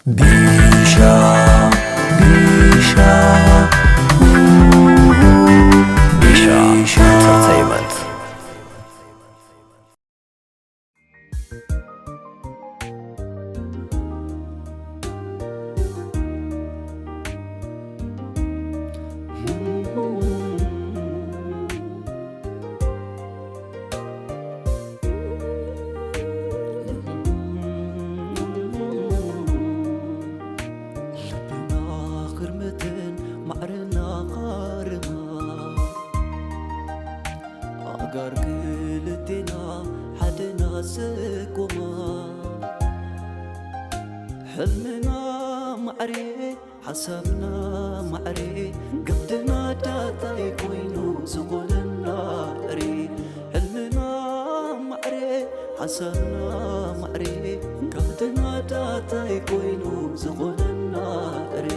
ቢሻ ቢሻ ቢሻ ኢንተርቴይመንት። ልብና ክርምትን ማዕርና ኻርማ ኣጋር ክልቴና ሓደና ዘቆማ ሕልምና ማዕሬ ሓሳብና ማዕሬ ግብድና ዳታይ ኮይኑ ዝኾነና እሬ ሕልምና ማዕሬ ሓሳብና ማዕሬ ግብድና ዳታይ ኮይኑ ዝኾነና እሬ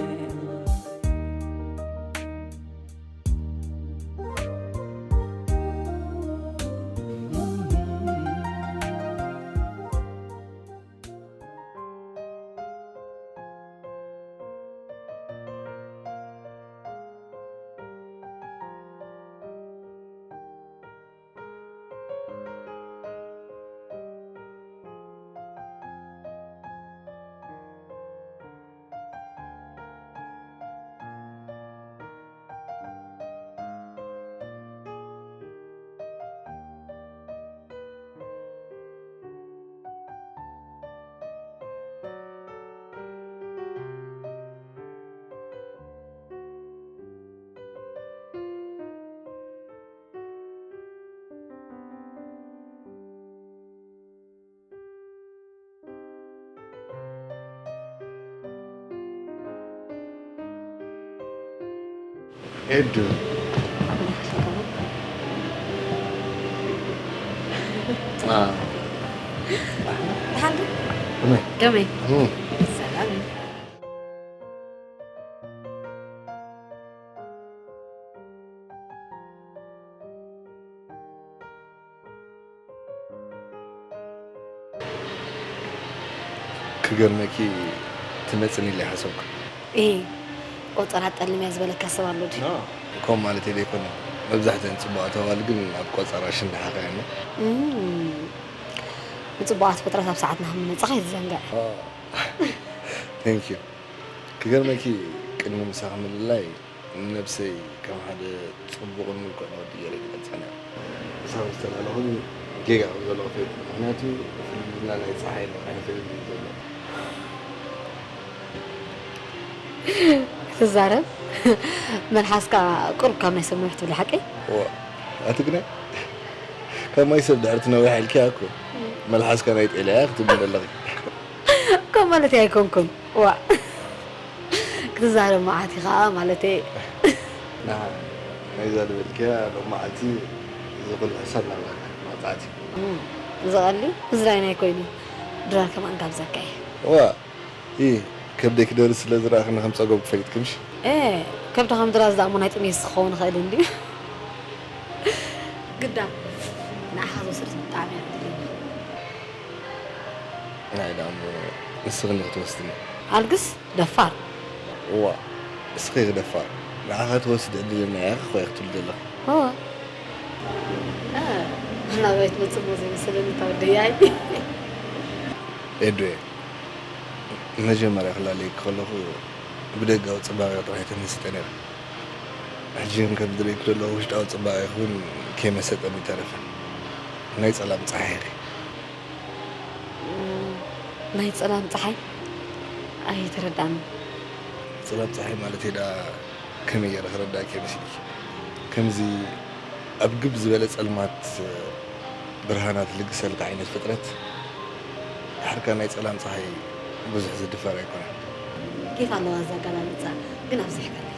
ኤዱ። ደሓን ዶ? ከመይ? ከመይ? እም። ሰላም እዩ። ክገርመኪ ትመጽኒ ኢለ ኣይሓሰብኩን። እሂ፣ ቆጸራ ጠልም እያ ዝበለካ ሰብ ኣሎ ድዩ? ኖ፣ ከምኡ ማለተይ ዘይኮነ። መብዛሕትአን ጽቡቓት ኣዋልድ ግን ኣብ ቆጸራ ሽንድሓኻ እየን። እም፣ ንጽቡቓት ፍጥረት ኣብ ሰዓትና ከም ንመጽኻ ኣይትዘንግዕ። ኦ፣ thank you። ክገርመኪ ቅድሚ ምሳኺ ምልላይ ንነብሰይ ከም ሓደ ጽቡቕን ምልኩዕን ወዲ ገይረ ይገልጻ ነይረ። ክሳብ ዝተላለኹን ጌጋ ከም ዘለኹ ፈሊጠ። ምኽንያቱ ፊልም ናይ ጸሓይ ዓይነት ፊልም እዩ ዘሎ። ክትዛረብ መልሓስካ ቁሩብ ካብ ናይ ሰብ ነዊሕ ትብል ሓቀይ? ዋ፣ ኣቲ ግናይ ካብ ማይ ሰብ ድሕሪ ትነውሕ ኢልኪ እኮ መልሓስካ ናይ ጤል እያ ክትብል ዘለኺ። እኮ ማለት ኣይኮንኩን። ዋ። ክትዛረብ መዓት ኢኻ ማለት እየ። ናሃ፣ ናይዛ ዝበልክያ ሎም መዓልቲ እዚ ኩሉ ሕሳብ ናብራና መቕጻዕቲ። እም፣ ዝቐሊ ምዝራይና ኣይኮይኑ። ድራር ከማን ጋብዘካ እየ። ዋ፣ ኢ፣ ከብደይ ክደርስ ስለ ዝረኣኽኒ ከም ጸገምኩ ፈሊጥኪ ምሽ? ኤ፣ ከብድኻ ምድራስ ደኣ እሞ ናይ ጥሜት ክኸውን ይኽእል እንድዩ። ግዳ ንዓኻ ዝወሰደት ብጣዕሚ እያ ዕድለኛ። ናይ ደኣ እሞ ንስኽኒ ክትወስድኒ። ኣልግስ ደፋር። እዋ፣ እስኺ ኢኺ ደፋር። ንዓኻ ትወስድ ዕድለኛ ኢኻ እኮ ኢኺ ትብሊ ዘለኺ። እዋ። እ፣ ናባይ ትመጽእ እሞ ዘይመሰለኒ እታ ወደይ ኣይ። ኤዱየ፣ መጀመርያ ክላለየኪ ከለኹ ብደጋዊ ጽባቐ ጥራይ ተመሲጠ ነይረ። ሕጂ ግን ከም ዝርእየኪ ዘለኹ ውሽጣዊ ጽባቐኺ እውን ከይመሰጠኒ ኣይተረፈን። ናይ ጸላም ጸሓይ ኢኺ። እም፣ ናይ ጸላም ጸሓይ? ኣይተረድኣንን። ጸላም ጸሓይ ማለተይ ደኣ ከመይ ገይረ ክረድኣኪ እየ መሲልኪ? ከምዚ ኣብ ግብ ዝበለ ጸልማት ብርሃና ትልግሰልካ ዓይነት ፍጥረት፣ ድሓርካ ናይ ጸላም ጸሓይ ብዙሕ ዝድፈር ኣይኮነን። ኬፍ ኣለዋ እዛ ኣገላልጻ፣ ግን ኣብዚሕካለይ።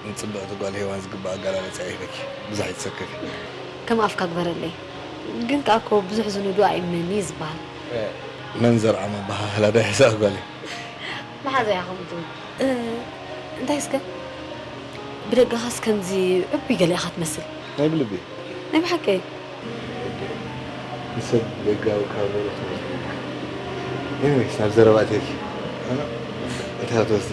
ንጽብቕቲ ጓል ሄዋን ዝግባእ ኣገላልጻ ይህበኪ። ብዙሕ ኣይትሰከፊ። ከም ኣፍካ ግበረለይ። ግን ከኣ እኮ ብዙሕ ዝንዱ ኣይምነን እዩ ዝበሃል። መን ዘርዓም ኣበሃህላ ዶ ይሕሳእ ጓለይ? መሓዛ እያ ከምኡ ትብል። እ፣ እንታይ እስከ? ብደገኻስ ከምዚ ዕቡይ ገለ ኢኻ ትመስል። ናይ ብልቢ። ናይ ብሓቂ። ንሰብ ደጋዊ ካብ ዝበሎ ትመስል። Anyways፣ ናብ ዘረባ ኣትየኪ። እንታይ ክትወስዲ?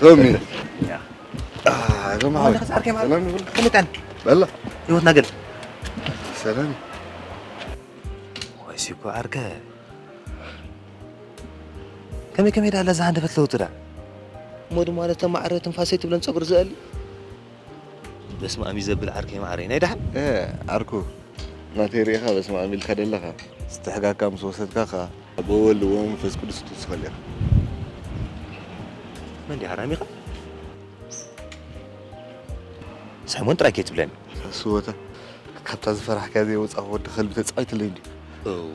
ቶሚ። ኣዞም ኣሕዋት ሰላም ይብሉ። ከመይ ጠን? በላ። ህይወትና ገል። ሰላም። ወይ ሲኮ ዓርከ። ከመይ ከመይ ዳላ ዝሃንደፈት ለውጢ ዳ? እሞ ድማ ማለት ተማዕረ ትንፋሰይ ትብለን ጸጉሪ ዝእል። በስመ ኣብ እዩ ዘብል ዓርከይ ማዕረይ። ናይ ደሓን? እ፣ ዓርኩ፣ ናተይ ርኢኻ በስመ ኣብ ኢልካ ደለኻ። ዝተሕጋካ ምስ ወሰድካ ኸኣ፣ ኣብ ወወልድ ወመንፈስ ቅዱስ ትውስኸሉ ኢኻ። መን ዲኻ? ራሚኻ? ሳይሞን ጥራይ ከይትብለኒ። ሳስወታ፣ ካብታ ዝፈራሕካያ ዘይወጻኹ ወዲ ከልቢ ተጻዊትለይ እንድዩ። እው።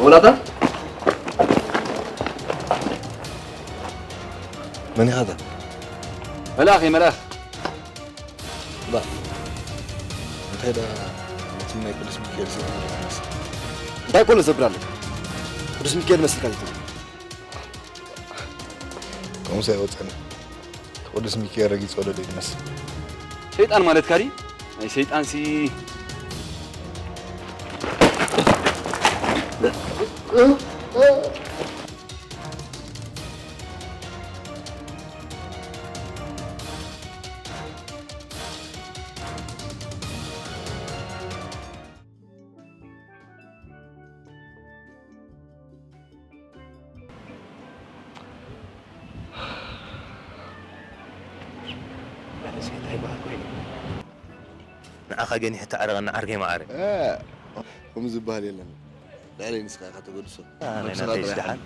ወላታ? መን ኢኻ እታ? መልኣኽ እየ፣ መልኣኽ። እባ፣ እንታይ ደኣ ነቲ ናይ ቅዱስ ሚካኤል ስእሊ ትመስል? እንታይ ኮሎ ዘብል ኣለካ? ቅዱስ ሚካኤል መስልካ ዘይትብል። ከምኡስ ኣይወጸኒ። እቲ ቅዱስ ሚካኤል ረጊጾ ኣሎ ዶ ይመስል? ሰይጣን ማለትካ ድዩ? ናይ ሰይጣንሲ። ንዓኻ ገኒሑ ተዓረቐና ዓርከይ መዓረ። እ፣ ከምኡ ዝበሃል የለን። ልዕለይ ንስኻ ኢኻ ተገድሶ። እ፣ ናይ ነብስኻ ናተይስ ጥራሕ ደሓን።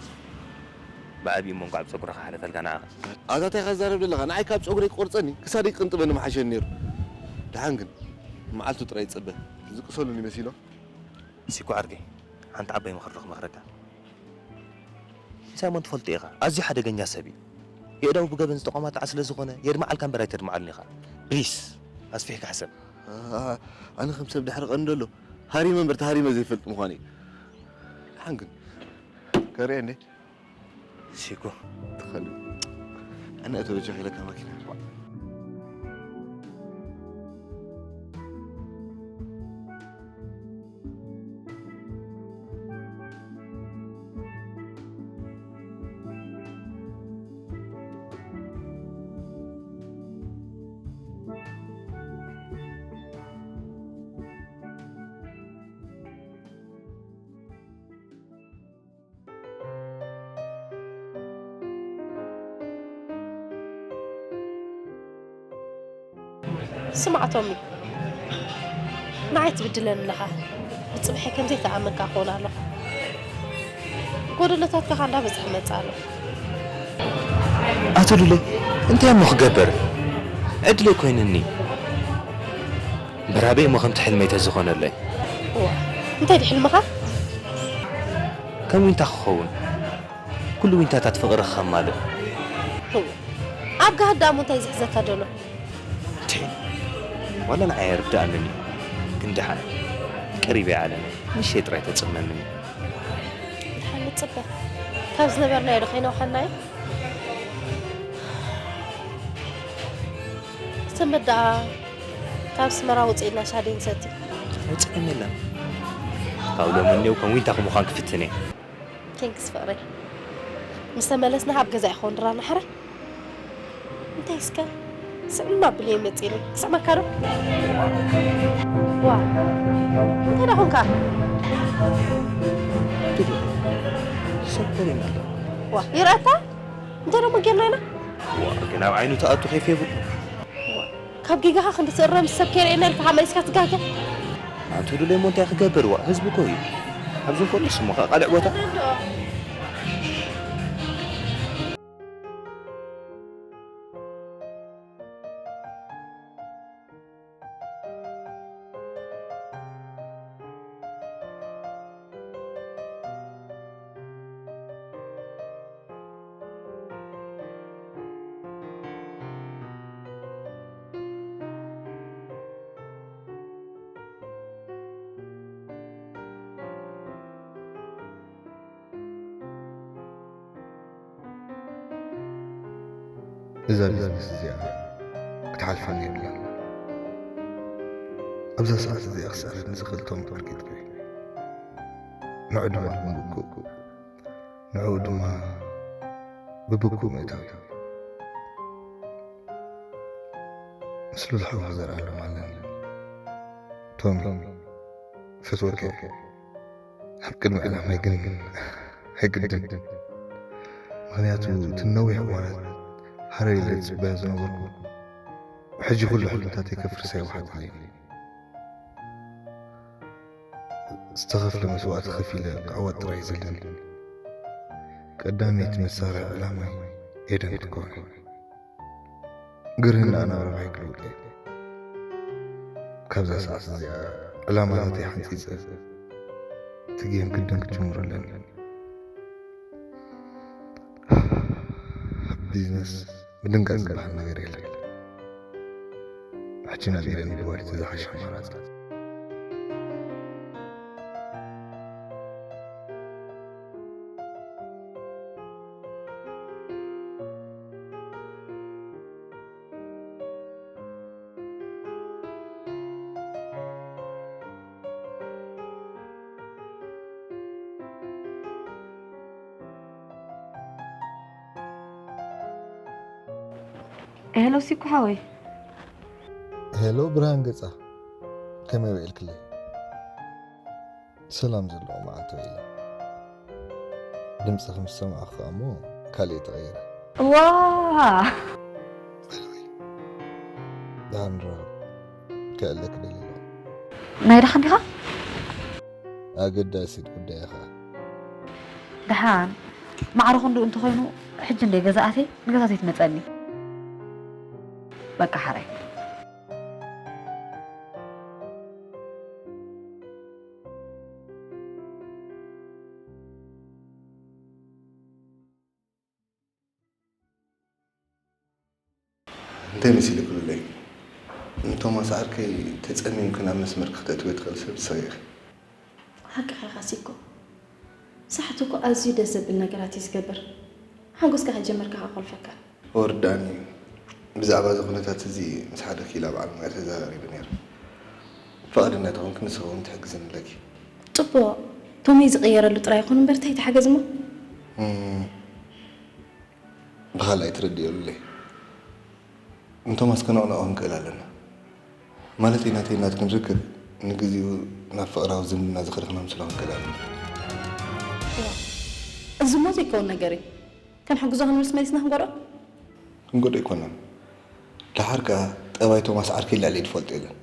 ብዓብዪ እሞ እንኳዕ ብጸጉርኻ ሓለፈልካ ንዓኻ። ኣታ እንታይ ኢኻ ትዛረብ ዘለኻ? ንዓይ ካብ ጸጉረይ ክቆርጸኒ ክሳደይ ክቅንጥበኒ ምሓሸኒ ነይሩ። ደሓን ግን መዓልቱ ጥራይ ይጸበ። ዝቅሰሉኒ መሲሎ። ሲኮ ዓርከይ፣ ሓንቲ ዓባይ ምኽሪ ክመኽረካ። ሳይሞን ትፈልጦ ኢኻ፣ ኣዝዩ ሓደገኛ ሰብ እዩ። የእዳው ብገበን ዝተቋማጠዐ ስለ ዝኾነ፣ የድምዓልካ እምበር ኣይተድምዓሉን ኢኻ። ፕሊስ፣ ኣስፊሕካ ሕሰብ። ኣሃ፣ ኣነ ከም ሰብ ድሕሪ ቀንዲ ኣሎ፣ ሃሪመ እምበር ተሃሪመ ዘይፈልጥ ምዃነይ። ደሓን ግን፣ ከርእየ እንዴ? ሲኮ። ትኸሉ። ኣነ እተወጃኺ ኢለካ ማኪና። ስማዕ ቶሚ፣ ንዓይ ትብድለኒ ኣለኻ። ብጽብሐይ ከም ዘይተኣመንካ ክኾን ኣለኹ። ጎደሎታትካ ከኣ እንዳበዝሐ ይመጽእ ኣሎ። ኣቶ ሉለ፣ እንታይ እሞ ክገብር? ዕድለይ ኮይኑኒ። በራበይ እሞ ከምቲ ሕልመይ ተዝኾነለይ። እዋ፣ እንታይ ድዩ ሕልምኻ? ከም ዊንታ ክኸውን። ኩሉ ዊንታታት ፍቕሪ ክኸማልእ። እዋ፣ ኣብ ጋህዳ እሞ እንታይ ዝሕዘካ ደሎ? ቴ፣ ዋላ ንዓይ ኣይርድኣንን እዩ። ግን ደሓን፣ ቅሪብ እያ ዓለም። ንሸይ ጥራይ ተጽመምኒ። ደሓን ንጽበ። ካብ ዝነበርናዮ ዶ ከይነውሓናዮ? ትምዳ ካብ ኣስመራ ውጽእ ኢልና ሻሂ ንሰቲ። ኣይጽዕን የለን። ካብ ሎሚ እኔው ከም ዊንታ ክምዃን ክፍትን እየ። ቴንክስ ፍቕረይ። ምስ ተመለስና ኣብ ገዛ ይኸውን ድራና ሕራይ። እንታይ እስከ ስዕም ኣብል እየ መጺኒ። ክስዕመካ ዶ? ዋ። እንታይ ደኹንካ? ሰበሪና ኣሎ። ዋ፣ ይርኣታ? እንታይ ደሞ ጌርና ኢና? ዋ፣ ግን ኣብ ዓይኑ ተኣቱ ኬፍ የብሉ። ዋ፣ ካብ ጌጋኻ ክንዲ ትእረም ሰብ ከይርእየና ኢልካ ሓመይስካ ትጋገ። ኣንቱ ድለይ እሞ እንታይ ክገብር? ዋ፣ ህዝቢ እኮ እዩ። ኣብዚ እንኮ ንሱ እሞ ኸዓ ቃልዕ ቦታ። እዛ ቢዝነስ እዚኣ ክትሓልፈኒ የብላን። ኣብዛ ሰዓት እዚኣ ክስዕረኒ ዝኽእል ቶም ብርቂት እዩ። ንዑ ድማ ብብኩ-፣ ንዕኡ ድማ ብብኩ ምእታው እዩ። ምስ ሉል ሓው ክዘርኣሎም ኣለኒ። ቶሚ፣ ፈትወካ እየ። ኣብ ቅድሚ ዕላማይ ግን ኣይግድን። ምኽንያቱ፣ እቲ ነዊሕ እዋናት ሃረይ ኢለ ዝጽበዮ ዝነበርኩ፣ ሕጂ ኩሉ ሕልምታተይ ከፍርሳ ይውሓጠለይ። ዝተኸፍለ መስዋእቲ ከፊለ ክዕወት ጥራይ እዩ ዘለኒ። ቀዳመይቲ መሳርሒ ዕላማይ ኤደን ክትከውን። ግርህና ኣናብራ ባይ ክልውጥ እየ። ካብዛ ሰዓት እዚኣ ዕላማታተይ ሓንጺጸ፣ እቲ ጌም ክድን ክጅምሮ ኣለኒ። ኣብ ቢዝነስ ምድንጋጽ ዝበሃል ነገር የለን። ሕጂ ናብ ኤደን ምድዋል እቲ ዝሓሸ ኣማራጺ። ሄሎ ሲኩ ሓወይ። ሄሎ ብርሃን ገጻ፣ ከመይ ውዒልክለይ? ሰላም ዘለዎ መዓልቲ ውዒለ። ድምጽኺ ምስ ሰማዕኹ ከኣ እሞ ካልእ ተቐይረ። ዋ! ደሓን ዶ? ከእለኪ ደልየ ኣለኹ። ናይ ደሓን ዲኻ? ኣገዳሲት ጉዳይ ኢኻ። ደሓን፣ ማዕረ ክንድኡ እንተኾይኑ፣ ሕጂ እንደ ገዛኣተይ፣ ንገዛተይ ትመጸኒ። በቃ ሓራይ። እንታይ መሲልኪ ሉለይ? ንቶማስ ዓርከይ ተጸሚምኪ ናብ መስመርኪ ክተእትውዮ ትኽእሊ ሰብ ንስኺ ኢኺ። ሓቅኻ ኢኻ ሲኮ። ሳሕቲ እኮ ኣዝዩ ደስ ዘብል ነገራት እዩ ዝገብር። ሓጎስካ ከይጀመርካ ከኣ ኮልፈካ። ወርዳኒ፣ ብዛዕባ እዚ ኩነታት እዚ ምስ ሓደ ክኢላ በዓል ሞያ ተዘራሪበ ነይረ። ፍቓደኛ ተኾንኪ ንስኺ እውን ትሕግዝኒ ኣለኪ። ጽቡቕ። ቶመይ ዝቕየረሉ ጥራይ ይኹን እምበር እንታይ ይተሓገዝ እሞ? እም፣ ብኻልኣይ ትረድእዮ ሉለይ። ንቶማስ ከነቕንቖ ክንክእል ኣለና። ማለተይ ናተይ ናትክን ርክብ ንግዚኡ ናብ ፍቕራዊ ዝምድና ዝኸድኽና ምስሎ ክንክእል ኣለና። እዋ፣ እዚ እሞ ዘይከውን ነገር እዩ። ከንሕግዞ ክንብልስ መሊስና ክንጎድኦ? ክንጎድኦ ኣይኮናን። ደሓር ከኣ ጠባይ ቶማስ ዓርከይ ልዕሊ ዝፈልጦ የለን።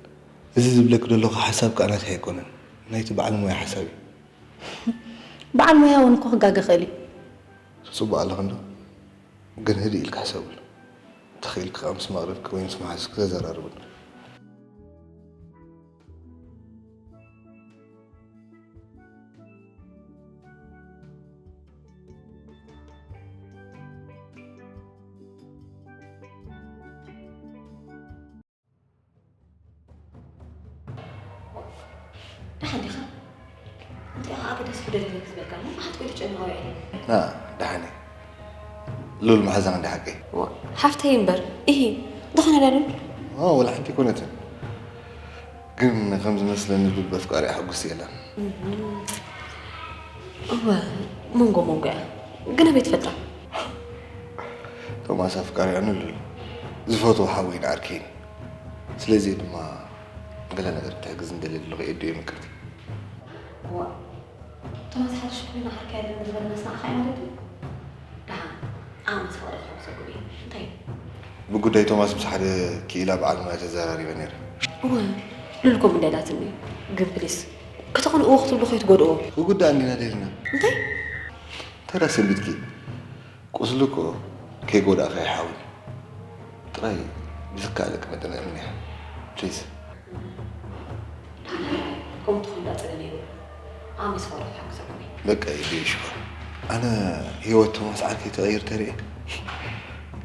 እዚ ዝብለኪ ዘለኹ ሓሳብ ከኣ ናተይ ኣይኮነን። ናይቲ በዓል ሞያ ሓሳብ እዩ። በዓል ሞያ እውን እኮ ክጋገ ይኽእል እዩ። ጽቡቕ ኣለኺ እንዶ? ግን ህድእ ኢልኪ ሕሰብሉ። እንተኽኢልኪ ከኣ ምስ መቕርብኪ ወይ ምስ መሓዙትኪ ተዘራረብሉ። ደሓን ዲኻ? እንተ ኢኻ ኣበ ደስ ክደልኒ ክዝበልካ እሞ፣ መዓት ወይ ተጨንቕ ውዒለ። ና፣ ደሓን እየ። ሉል መሓዛና እንዲ ሓቀይ። ዋ፣ ሓፍተይ እምበር፣ ኢሂ፣ ዝኾነ ዶ ሉል? ዋ፣ ወላ ሓንቲ ኣይኮነትን። ግን ከም ዝመስለኒ ሉል በፍቃሪኣ ሕጉስቲ የላን። እህ። እወ፣ መንጎ መንጎ እያ። ግን ኣበይ ትፈልጣ? ቶማስ ኣፍቃሪኣን ሉል ዝፈትዎ ሓወይን ዓርከይን። ስለዚ ድማ ገለ ነገር ክትሕግዝ እንደልየ ኣለኹ፣ ኤዱ እየ ምቅርቲ። ዋ፣ ቶማስ ሓድሽ ኮይኑ ዓርከይ ኣለኒ ዝበለናስ ንዓኻ እዩ ማለት እዩ? ደሓን፣ ኣነ ምስ ፍቕሪ ክሕጉሰኩም እየ። እንታይ? ብጉዳይ ቶማስ ምስ ሓደ ክኢላ በዓል ሞያ ተዘራሪበ ነይረ። እወ፣ ሉል ከምኡ እንዳ ኢላትኒ እዩ። ግን ፕሊስ፣ ከተቕንእዎ ክትብሉ ከይትጎድእዎ። ክጉዳእ እንዲና ደሊና። እንታይ? ተራ ሰንቢድኪ። ቁስሉ እኮ ከይጎዳእካ ይሓውኒ። ጥራይ ብዝከኣለኪ መጠን እምንያ። ፕሊዝ። ከምኡ ተኾይኑ ጸገም የብሉን። ኣነ ምስ ፋራ ክሓግዘኩም እየ። በቃ፣ ይድዩ ሽኮር። ኣነ ህይወት ቶማስ ዓርከይ ተቐይር ተሪኤ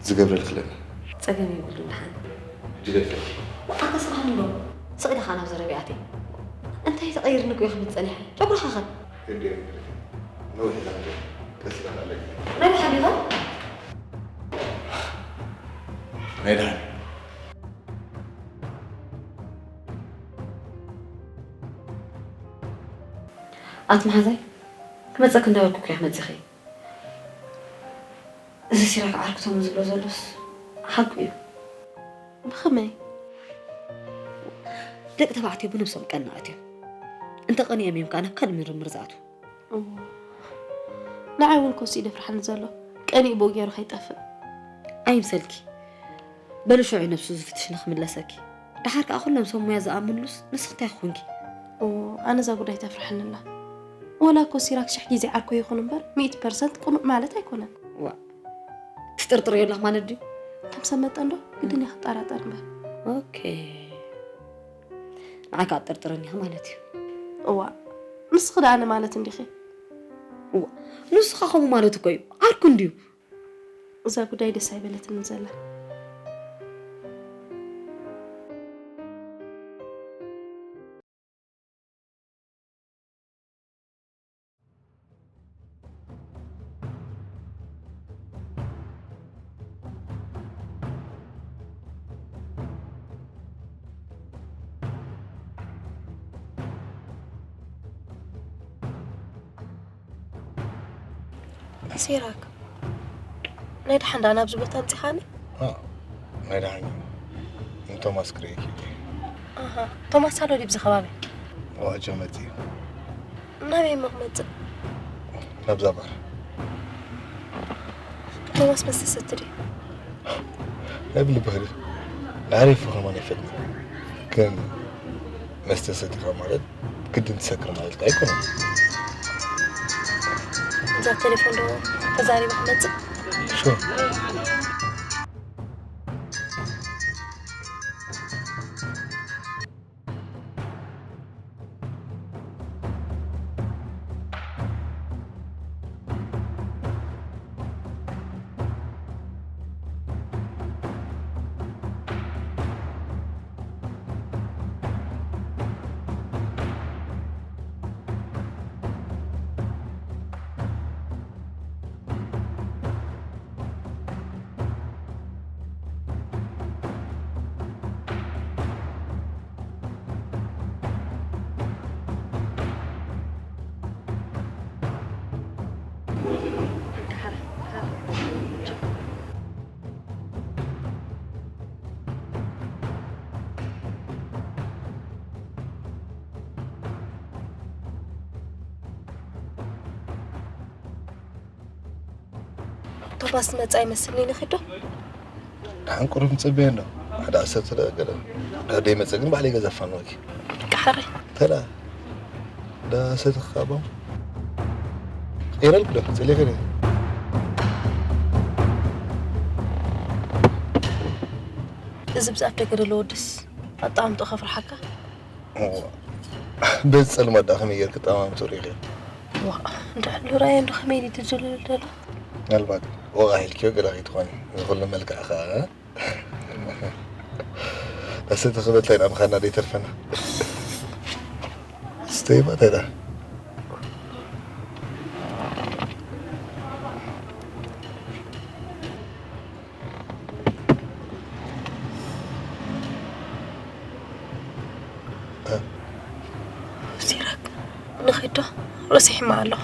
ዝገብረ ልኽለኒ። ጸገም የብሉን ደሓን። ሕጂ ገድፈኪ። ኣታ ስራሕ ኣሎ። ስቕ ኢልኻ ናብ ዘረቢኣተይ። እንታይ ተቐይርኒ እኮ እየ ክብል ጸኒሐ። ጨጉርኻ ኸ? ግድ የለን። ነዊሕ ኢላ ነገር ቀስ ኢላ ኣለኪ። ናይ ደሓን ዲኻ? ናይ ደሓን። ኣቲ መሓዛይ፣ ክመጸኪ እንዳበልኩ እኮ እየ ክመጽኺ። እዚ ሲራክ ዓርክቶም ዝብሎ ዘሎስ ሓቁ እዩ። ብኸመይ? ደቂ ተባዕትዮ ብነብሶም ቀናኣት እዮም። እንተ ቀኒኦም እዮም ከኣ ናብ ካልእ ምርምር ዝኣትዉ። እዎ። ንዓይ እውን ኮሱ እዩ ደፍርሓኒ ዘሎ። ቀኒኡ ብኡ ገይሩ ከይጠፍእ። ኣይምሰልኪ። በሊ ሽዑ ነብሱ ዝፍትሽ ንኽምለሰኪ። ደሓር ከኣ ኩሎም ሰብ ሙያ ዝኣምንሉስ ንስኺ እንታይ ክኾንኪ? እዎ፣ ኣነ እዛ ጉዳይ ተፍርሐኒ ኣላ። ወላ እኮ ሲራክ ሽሕ ግዜ ዓርኮ ይኹን እምበር፣ ሚእቲ ፐርሰንት ቅኑዕ ማለት ኣይኮነን። ዋእ፣ ትጥርጥርዮ ኣለኺ ማለት ድዩ? ከም ሰብ መጠን ዶ? ግድን እየ ክጠራጠር እምበር። ኦኬ። ንዓይ ከኣ ትጥርጥርኒ ኢኺ ማለት እዩ። እዋእ፣ ንስኺ ደኣ ኣነ ማለት እንዲኺ። እዋ፣ ንሱ ኸኣ ከምኡ ማለት እኮ እዩ። ዓርኩ እንድዩ። እዛ ጉዳይ ደስ ኣይበለትንን ዘላ። ሲራክ፣ ናይ ደሓን ደኣ ናብዚ ቦታ ኣምጺኻኒ? ኣዎ፣ ናይ ደሓን እዩ። ንቶማስ ክርእየኪ ኢለ። ኣሃ፣ ቶማስ ኣሎ ድዩ ኣብዚ ከባቢ? ኣዎ፣ ሕጂ መጺኡ። ናበይ እሞ ክመጽእ? ናብዛ ባር። ቶማስ መስተ ሰቲ ድዩ? ናይ ብልቢ ክብል። ኣሪፉ ከማን ኣይፈልጥን። ግን መስተ ሰቲኻ ማለት ግድን ትሰክር ማለት ኣይኮነን። እዛ ቴሌፎን ዶ ተዛሪባ ክመጽእ? ሹር። ቶማስ ዝመጽእ ኣይመስልን'ዩ፣ ንኺድ ዶ? ደሓን ቁሩብ ንጽበዮ እንዶ። ሓደ ዓሰርተ ደቂቕ ገለ። ድሕሪ ደይመጽእ ግን ባዕለይ ገዛ ኣፋንወኪ። ደሓረይ። ተላ፣ ዳ ሰተኻ ባም። ቀይረልኩ ዶ? ጸሊእኺ ዶ? እዚ ብዛፍ ደገ ዘሎ ወድስ ኣጠማምትኡ ከፍርሓካ? እዋ፣ በዚ ጸልማት ደኣ ከመይ ጌርኪ ጠማምትኡ ርኢኺ? ዋ፣ እንድሕር ዶ ረኣዮ እንዶ ከመይ ድዩ ዝድልድል ዘሎ? ምናልባት ወቓ ኢልክዮ ገለ ከይትኾኒ፣ እዚ ኩሉ መልክዕ ኸኣ፣ እ? ዳሰቲ ክበልታ ኢና ምኻድና ደይተርፈና። እስቲ ዘይባእ እንታይ ደኣ? ሲራክ፣ ንኺድ ዶ? ረሲሕማ ኣለኹ።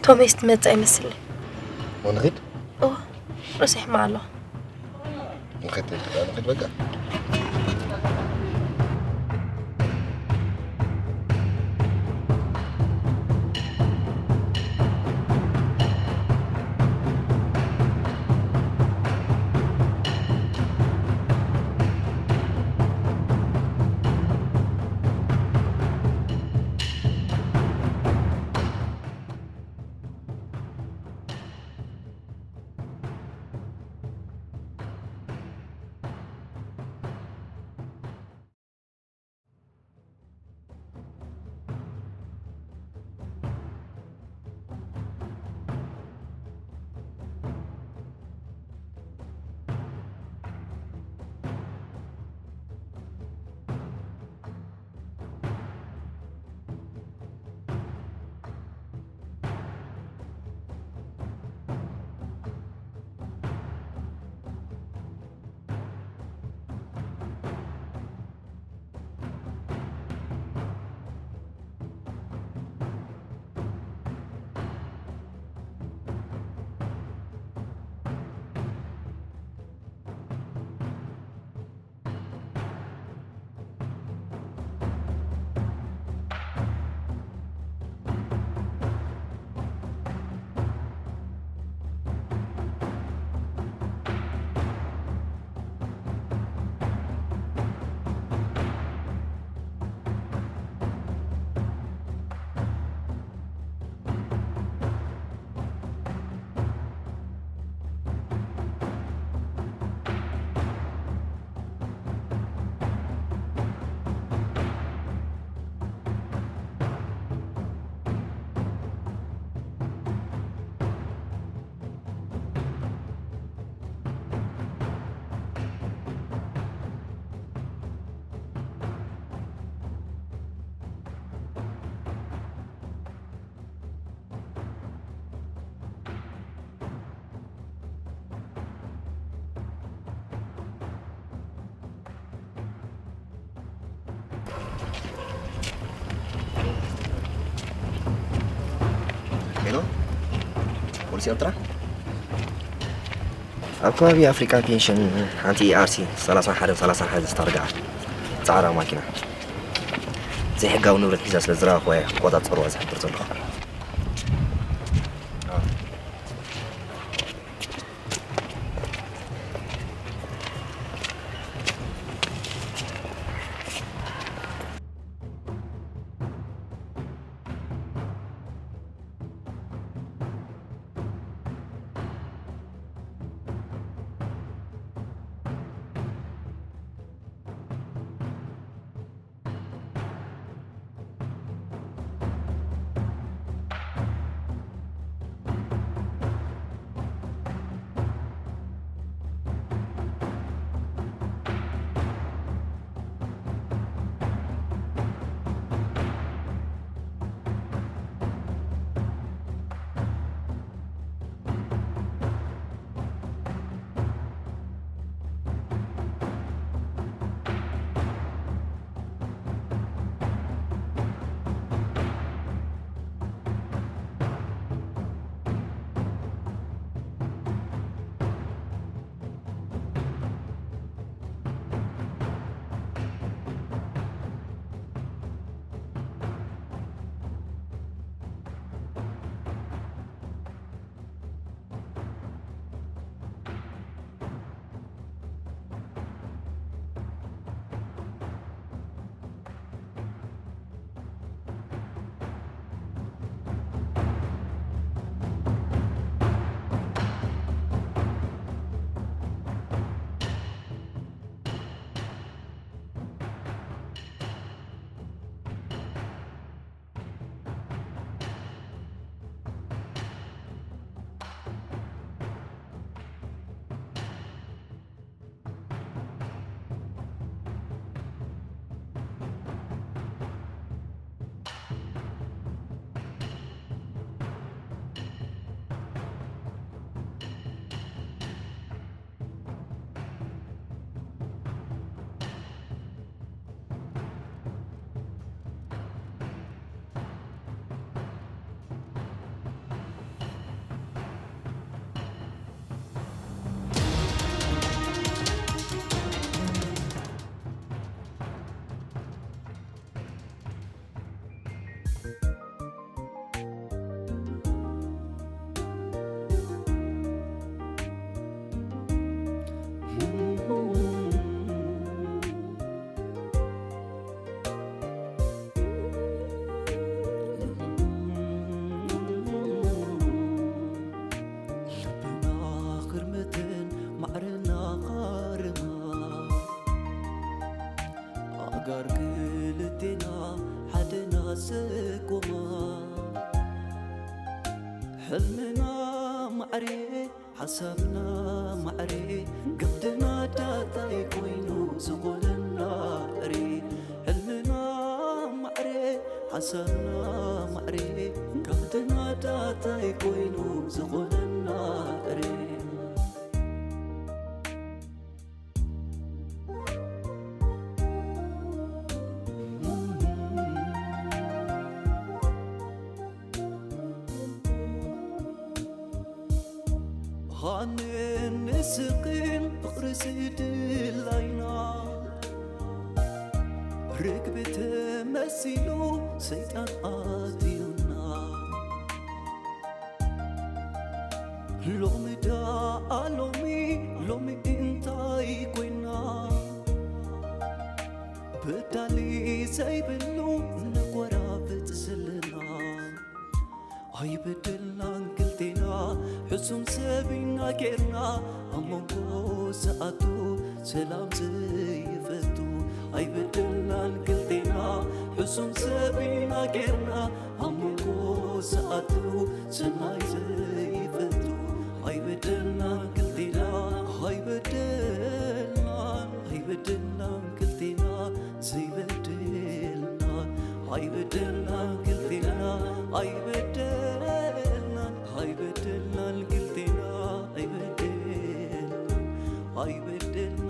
ቶሜስ ትመጽእ ኣይመስልን። ወንኺድ? እወ፣ ረሲሕማ ኣለኹ። ንኺድ፣ ንኺድ፣ ንኺድ በቃ። ሄሎ፣ ፖሊስ ኤርትራ? ኣብ ከባቢ ኣፍሪቃን ፔንሽን ሓንቲ ኢኣርሲ ሰላሳን ሓደን ሰላሳን ሓደን ዝታርግኣ ጻዕዳ ማኪና ዘይሕጋዊ ንብረት ሒዛ ስለ ዝረኣኹዋ እየ ክቆጻጸርዋ ዝሕብር ዘለኹ። ጋር ክልቴና ሓደና ዘቆማ፣ ሕልምና ማዕሬ ሓሳብና ማዕሬ፣ ገድና ዳታይ ኮይኑ ዝኾነና እሬ። ሕልምና ማዕሬ ሓሳብና ማዕሬ፣ ገድና ዳታይ ኮይኑ ዝኾነና እሬ። ሃንን ንስቕን ፍቕሪ ስድላይና፣ ርግቢ ተመሲሉ ሰይጣን ኣትዩና። ሎሚ ደኣ ሎሚ፣ ሎሚ እንታይ ኮይና? በዳሊ ዘይብሉ ነጎራብጥ ዘለና። ኣይበደልናን ክልቴና፣ ሕሱም ሰብ ኢና ጌርና። ኣብ መንጎ ዝኣቱ ሰላም ዘይፈቱ። ኣይበደልናን ክልቴና፣ ሕሱም ሰብ ኢና ጌርና። ኣብ መንጎ ዝኣቱ ሰናይ ዘይፈቱ። ኣይበደልናን ክልቴና፣ ኣይበደልናን፣ ኣይበደልናን ክልቴና፣ ዘይበደልና። ኣይበደልናን ክልቴና፣ ኣይበደልናን፣ ኣይበደልናን ክልቴና፣ ኣይበደልናን፣ ኣይበደልና።